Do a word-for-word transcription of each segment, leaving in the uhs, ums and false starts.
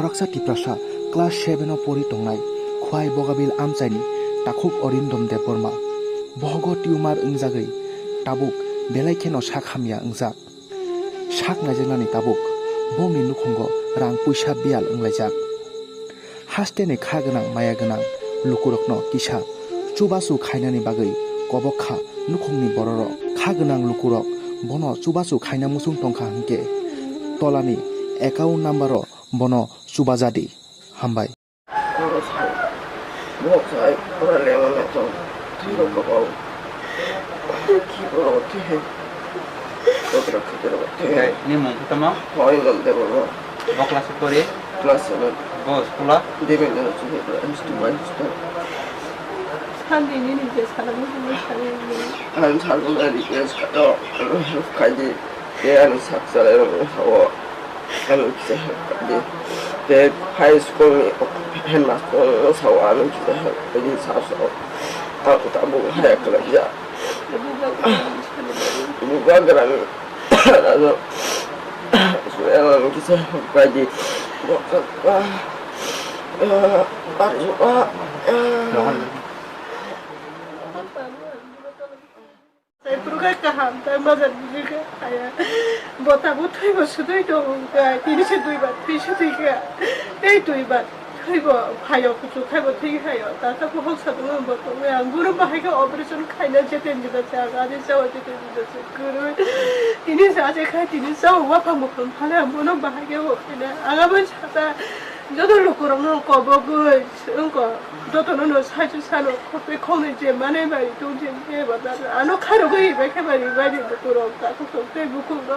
Khoroksa Tiprasa class seven o pori tongnai Khwai Bogabil amchaini takhuk Arindam Debbarma. Bohogo tumor wngjagwi tabuk belai kheno sak hamya wngjak. Sak naijaknani tabuk bongni nukhungo rang puisa biyal wnglaijak. Hasteni kha gwnang maya gwnang lukurokno kisa chubachu khainani bagwi kobok kha nukhungni bororok. Kha gwnang lukurok bono chubachu khaina muchung tongkha hwnkhe tolani account number-o bono chubajadi. Hambai. Oro sai, bo sai, ora lewa na to, tiro ko bau. Ki boro ti he. Kotra kotra ti he. Ni mung kutama? Hoi dal de boro. Bo class kori? Class seven. Bo school a? Debe de su he, instrument. Sandi ni ni je sala mo mo sala ni. An sala mo ni je sala. Kaji. Te ani sak chalai rok hawo. Ano kisa help kadi. Te high school ni headmaster no sao ano kisa help kadi sa sao. Ang tabuk haya kwlai ya. Bubagra ni salibari. Bubagra ni. Ano ano kisa help kadi. Bokak ba. Barjuka. Sai phuru khe kaham, tai majak bujui khe haya. Bo tabuk thwibo sudui tongo wngkha, tini se duibar thwi sudui kha. Tei duibar thwibo phaio, kuchuk khaibo thwi phaio. Tata buhok sa tongo, bo tongo. Ang bono bahai khe operation khaina jeten jeta se, ang ani chao jeten jeta se kwrwi. Tini se aje khai, tini chao waphang buphang phale, ang bono bahai khe bo khaina. Ang abo sata joto lukurokno kobogwi wngkha. Jotono no saichung sano khopri khongnwi je manai bai tong je, je ba da ano kharogwi bai khe bai bai ni bukurok takhuk tei bukhuk no.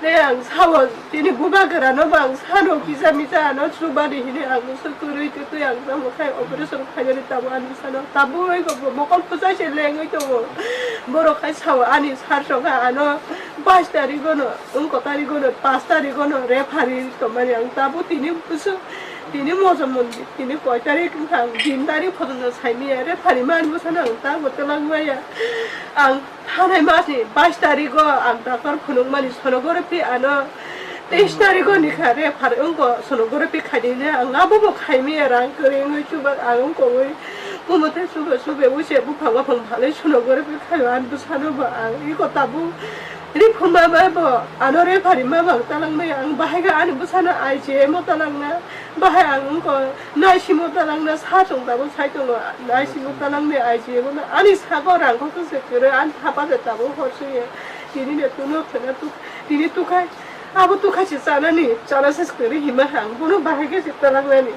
Tei ang sao tini bubagra no bang sano kisa misa ano chubani hini ang musu kwrwi tei tei ang tamo khai operation khainani tamo ani sano tabuk oi bo mokol phusa se lengwi tongo. Borok khai sao ani sar sokha ano bais tarigo no, wngkha tarigo no, pas tarigo no referee tongmani ang tabuk tini busu. Tini moja mondi, tini koi tarik wngkha, ang tin tarik photo no saimaya, referee mani bwsano ang tamo twlang maya. Ang thanai masni bais tarigo ang doctor phunukmani sonography ano teis tarigo ni kha referee wngkha sonography khainani ang abobo khaimaya rang kwrwi wngwi chuba ang wngkha wngwi kumote chuba chuba wise buphang buphang phalwi sonography khaio ani bwsano bo ang iko tabuk riphuma ba bo ano referee ma bang twlang maya ang bahai khe ani bwsano I C M o twlangna. Bahai ang wngkha naisimo talangna sa chwng tabuk sai tongo, naisimo talangni I C M o no ani sago rang kok se kwrwi ani thapa se tabuk hor swiya. Tini ne tuno khwna tuk, tini tukhai, abo tukhai se chanani, chana se kwrwi hima ang bono bahai khe se talangnani.